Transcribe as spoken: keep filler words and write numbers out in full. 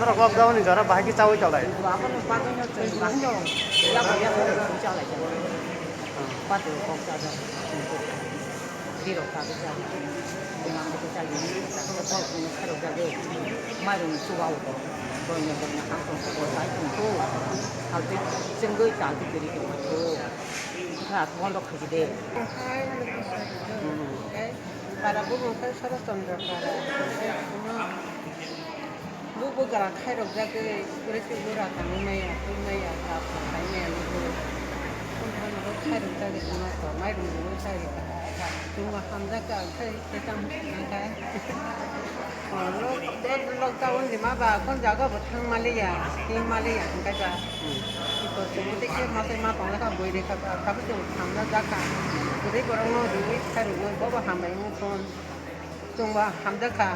Lockdown ni jora bahai khe chawi tolai. Abono bagwino chwng bahai no yabo yabo chwng chalai kha. Patu kok cha jang. Birok tabuk cha. Bumang bo cha ni. Kok ni kharok jagwi. Mairum chuwa o. Boino boino hang tong ko sai tong ko. Hal twi chwngwi cha twi kiri tong ko. Kha bondo khaji de. Para bumung khe Sorochondra para. Bubo gara khairok jagwi, bwrwi twi bura tangwi maya, twi maya, kap kap khai maya lugo. Tongthani bo khairok jagwi tongma to, mairum rwui sai rwkha. Chwngbo hamjak kha, khai khe tamo khai. O, lok-, lok-, lockdown rima ba, kon jaga bo thang maliya, thang maliya, hingkai ba. Iko chwngbo tei khe masai ma tong lekha, bui rekha ba, kabo chwng hamjak jak kha. Bwrwi borok no rwui khairok no, bobo hambai wng thon. Chwngbo hamjak kha.